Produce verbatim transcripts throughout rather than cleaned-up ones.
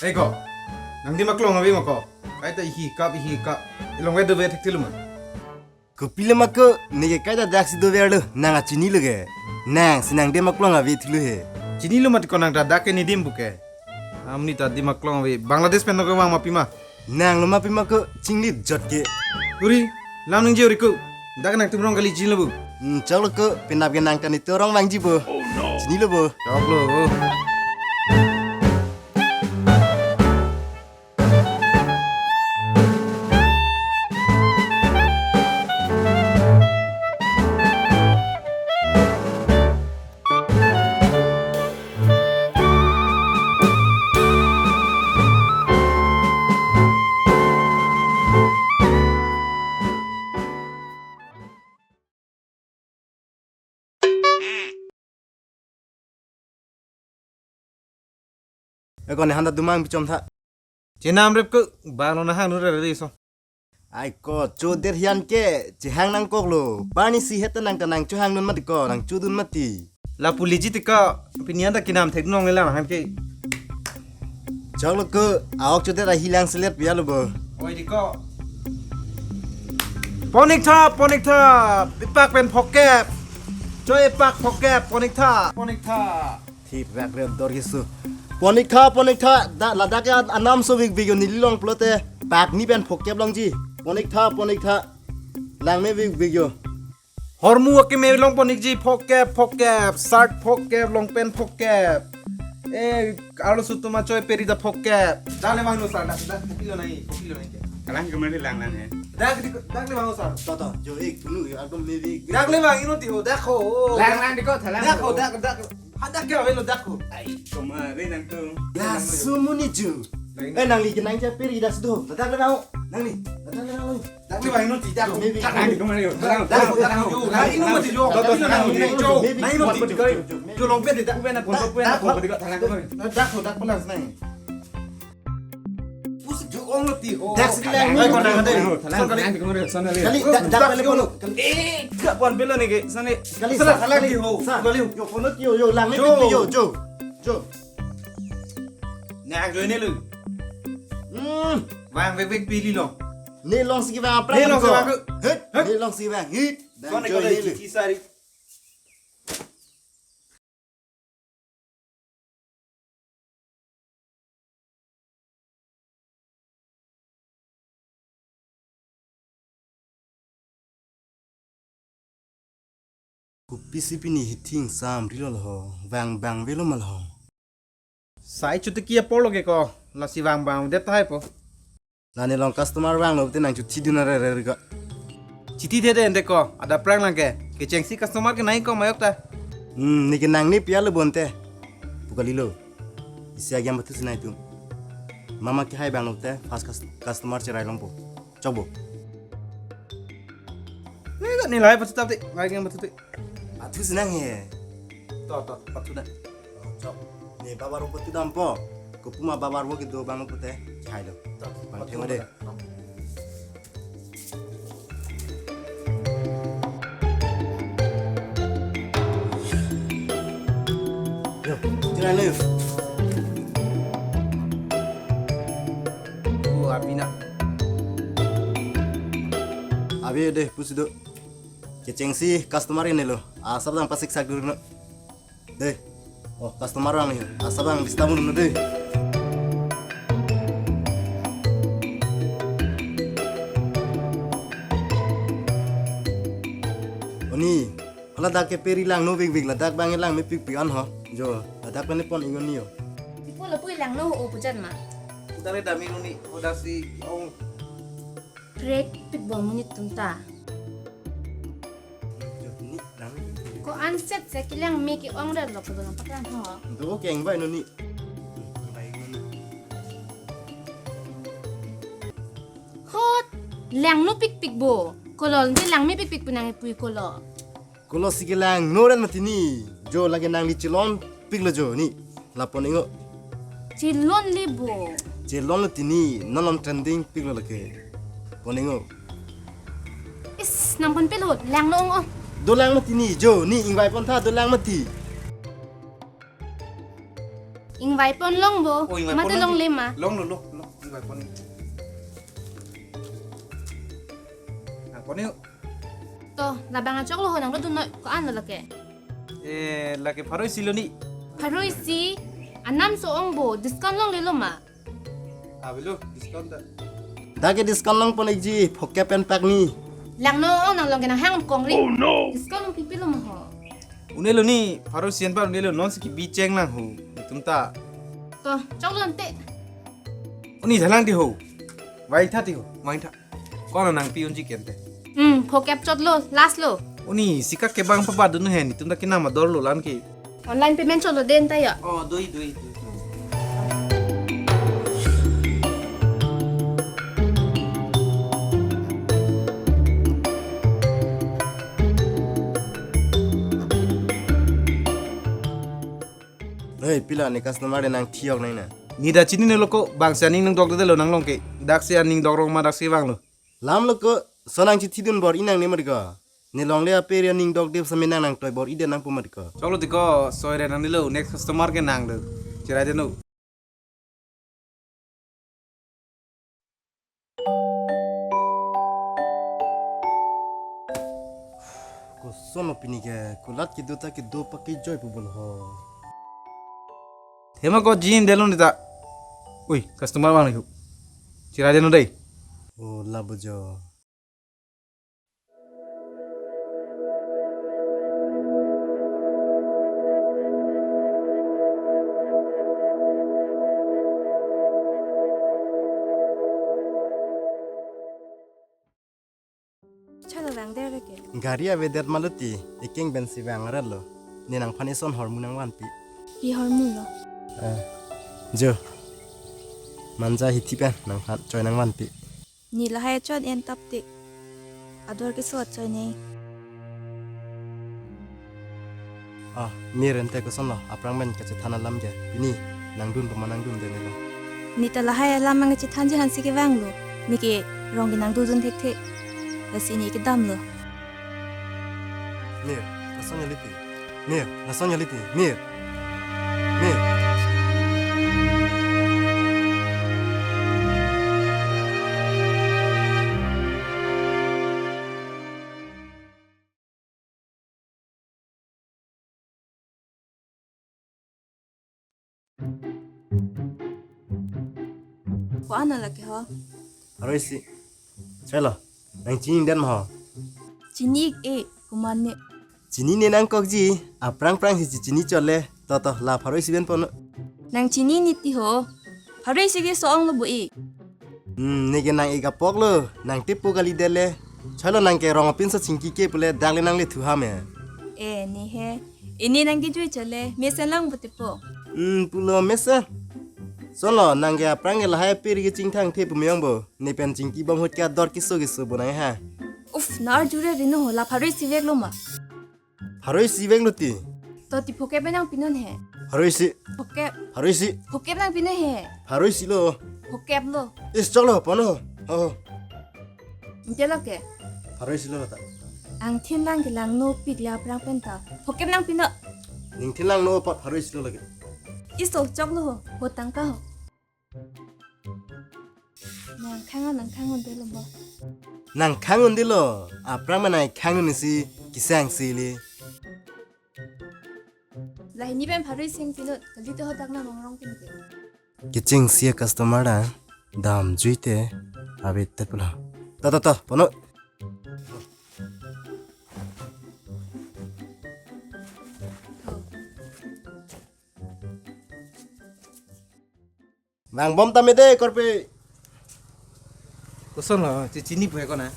Eko, nang dim aklong ave ma ko? Kaita ihi kap, ihi kap. Ilong ve do ve thekthelo ma? Kopilo ma ko, neke kaita daksi doverlo, nang achinilo ke. Nangsi nang dim aklong ave thulo he. Chinilo mati ko nang ta dak ke ne dim pu ke. Amni ta dim aklong ave. Bangladesh pen no ke vang ma pima? Nanglo ma pima ko chinglit jot ke. Uri, lam ningje uri ko. Dak nangtum rong kali chinilo bo. Hmm, choklo ko, penap ke nang ta netum rong vangji bo. Chinilo bo. Choklo. Eko ne handa dumang bichom tha. Chenam rep ke bang lo na hang nu re re so. Ai ko, chodet hian ke, chehang nangkoklo. Pani si het nang ta nang chohang nun mati ko, nang chodun mati. Lapu liji ti ko, pini anta kinam thek nong le lang han ke. Choklo ko, aok chodet ahilang selet pia lo bo. Oi di ko. Pon ik tha, pon ik tha, epak pen phokep. Choi epak phokep, pon ik tha, pon ik tha. Thip rak rem dor kisu. Pon ik tha, pon ik tha, da, ladak ke anam so vik vik yo neli long pulote. Pak ni pen phokep longji. Pon ik tha, pon ik tha. Lang me vik vik yo. Hormu akeme long pon ikji phokep, phokep, shirt phokep, long pant phokep. Eh, arloso atum achoi peri ta phokep. Dak le vangnon sir, dak, dak, kopilo nai, kopilo nai ke. Kalang kemari lang lang he. Dak di, dak le vangnon sir. To, to, jo ek tunu yo, ekdom me vik. Dak le vangnon ti ho, dak ho. Lang lang di ko, thalang. Dak ho, dak, dak. Hadak ke avelo dak ho. Ai, kemari nangtum. Laso amonit jo. Eh, nangli ke nang ja peri dak sudo. Ladak le nang. Nangli. Ladak le nang. Dak le vangnon ti dak ho. Maybe. Dak le kemari yo. Dak ho, dak ho. Yo, nang inu mati jo. Dak ho, dak ho. Jo. Nang inu mati jo. Jo long pant dak. Kuben na pon, kuben na pon, dak ho, dak ho lang nang. Pus ju ong lo ti ho. Dak si lang. Ai, ko nang ade. Thalang, thalang, thalang, thalang. Kali, dak, dak, kali, kono. Eh, gak pon pelo ne ke, sana. Kali, sana, sa, thalang kali, ti ho. Sa. Kali. Yo, kono ti yo, yo, lang ne ti yo, jo. Jo. Nang jo ne lo. Hmm. Vang vek vek pili lo. Ne long si vang apra. Ne long si vang. Hei, hei. Ne long si vang. Hei. Kono ko dei, chi sari. Kopisi pini hithing sam rilo lo ho, vang bang velo ma lo ho. Sai chuti ki apor lo ke ko, lasi vang bang det hai po. Nani long customer vanglo te nang chuthi dun are re ka. Chithi de de ende ko, ada prang lang ke. Kechengsi customer ke nai ko mayok ta. Hmm, ne ke nang ne pia lo bonte. Pu kalilo. Isi agiam batu sinai tum. Mama ke hai vanglo te, first cus-, customer cherai longpo. Chokbo. Ne ka ne lai batu tap te, lai agiam batu te. Batu sinang he. To, to, batu na. Chok. Ne babar vo tu dampo. Kopima babar vo kedo bang pute. Chai lo. Bang thema de. Yo, chai lo. Oh, api na. Api de, pusi do. Kechengsi customer ini lo. Asap dang pasik sak dulu no. Dei. Oh, customer vang ni. Asap bang bista mun dei. Oni, hala dak ke peri langno vik vik, ladak bang lang mepik pik an ho. Jo, ladak pen pon ingon ni yo. Ipo lapu langno o pujan ma. Utare dami nuni, o dasi ong. Prek pik bom monit atum ta. Ko-an set se kelang me ke-ong re lo ko dong paklang ho. Do keng bai nuni. Hot, langno pikpik bo. Kolo nte lang mepikpik pu nangpui kolo. Kolo si kelangno ran mati ni. Jo lake nangli chelonpik lo jo ni. La pon ingo. Chelonle bo. Chelonlo ti ni, non non trending pik lo lake. Pon ingo. Is, nang pon pelo, langno ong o. Do lang mati ni, jo, ni ingvai pon tha, do lang mati. Ingvai pon long bo. Oh, ingvai pon mate long longle ma. Longlo, long, long, ingvai pon. Nang pon yuk. To, labang achoklo ho, nanglo dunnon, ko-an lo lake? Eh, lake pharo isi lo ni. Pharo isi, anam so-ong bo, discount longlelo ma? Avelo, discount ta. Dak ke discount long pon ikji, phokep pen pak ni. Langno ong nang long ke nang hang kongri. Oh no! Discount long pipilo ma ho? Un'elo ni, pharo isi an pa un'elo, non si kebi cheng lang ho, netum ta. To, choklo ante. Uni thalang ti ho. Vangtha ti ho, vangtha. Ko-an nangpi unji ke ante. Hmm, phokep chotlo, last lo. Uni, sika kebang pa ba dunnon he, netum ta kenam ador lo lan ke. Online payment chotlo den ta ya. Oh, doi, doi, doi. Hei, pila ne customer de nang thiok nang na. Ne ta chininelo ko, bangsi aning nangdokdetlo nang long ke. Daksi aning dok rong ma daksi vanglo. Lam lo ko, so nang chithi dun bor-i nangne mati ko. Ne longle ape ri aning dokde same nang nangtoi bor-i det nang pu mati ko. Choklo ti ko, soi re nangnelo, next customer ke nang do. Chirai det non. Koson lo pini ke, kulat kedo ta kedo pakejoi pu bol ho. Thema ko jin delo nita. Ui, customer vang lagi. Chirai det non dei. Oh, labo jo. Chalo vangdet re ke. Gari avedet ma lo ti, ekeng pensi vang ret lo. Ne nangphan ison hormu nangvanpi. Pi hormu lo? Eh, jo. Manja hithi pen nangphan choi nangvanpi. Ne lahai chot en tap ti. Ador keso choi ne. Ah, mir ante koson lo, aphrang pen kachethan alam ke. Pini, nangdun pama nangdunde ne lo. Ne ta lahai alam nangkachethanji aphansi kevang lo. Ne ke rong ke nangdodun thekthe. Lasi ne kedam lo. Mir, lason kali ti. Mir, lason kali ti. Mir. Mir. Ko-an lo lake ho? Pharo isi. Chalo, nang chini den ma ho? Chini-ik-e, komat ne? Chinine nangkokji, aphrang phrang si chini chole. To to, la pharo isi pen pon. Nang chini ne ti ho? Pharo isi ke so-ong lo bo-i. Hmm, ne ke nang-ik apok lo, nang tepo kali det le. Chalo nang ke rong apinso chingki ke pule dak le nang le thu ha me. E, ne he. Ini nang kejui chole, mesen lang bo tepo. Hmm, pulo mesen. Solo, nang ke aphrang ke lahai peri ke chingthang the pu me-ong bo. Ne pen chingki bom ahut ke ador keso keso bo nang ha. Uf, nang arjure rino ho, la pharo isi vek lo ma? Pharo isi vek lo ti. To ti phokep nangpinon he. Pharo isi. Phokep. Pharo isi. Phokep nangpinon he. Pharo isi lo. Phokep lo. Is choklo, pon ho. Ho, ho. Ante lo ke? Pharo isi lo ta. Angthin lang ke langno pik le aphrang pen ta. Phokep nangpinon. Ningthin langno apot pharo isi lo lake. Iso choklo ho. Ho tangka ho. Nang khang, nang khang un-edetlo bo. Nang khang un-edetlo. Aphrang ma nang khang un-e si kesang si le. Lahai ne pen pharo isi nangpinon, kalite hadak nang rong rong pin ke. Kechengsi a-customer ta damjui te ave det pulo. To, to, to, pon non. Vang bom tame de, korpe. Koson lo, chechini pu he ko na?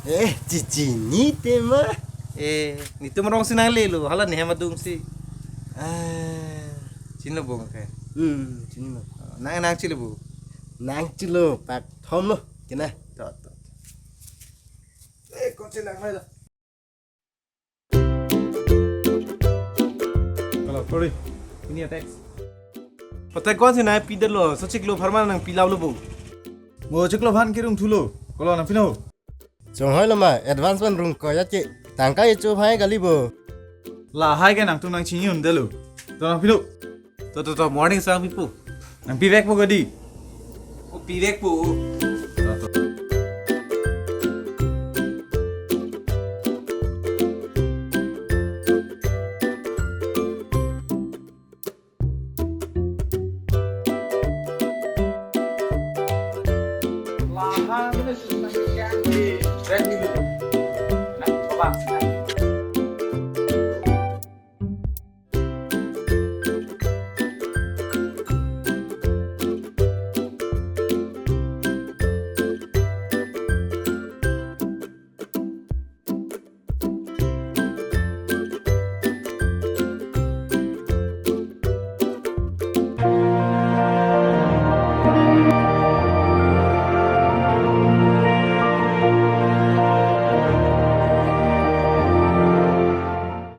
Eh, chechini te ma. Eh, netum rong si nanglelo, hala ne hem adung si. Ah. Chinilo bo ke? Hmm, chinilo. Nang, nang chilo bo? Nang chilo, pak thom lo, kena. To, to. Eh, ko chelang hai lo. Hello, sorry. Ini ya, teks. Patai ko-an si nangpidetlo, so chiklo apharman nangpi lap lo bo. Mo chiklo aphan kerung thulo. Kolo nangpinon. Chonghoi lo ma, advance pen rung ko ya ke. Tangka echo phai kali bo. Lahai ke nangtum nang chini un-edetlo. To nangpinon. To, to, to, morning, Sangpipo. Nangpivekpo gadi? O, pivekpo.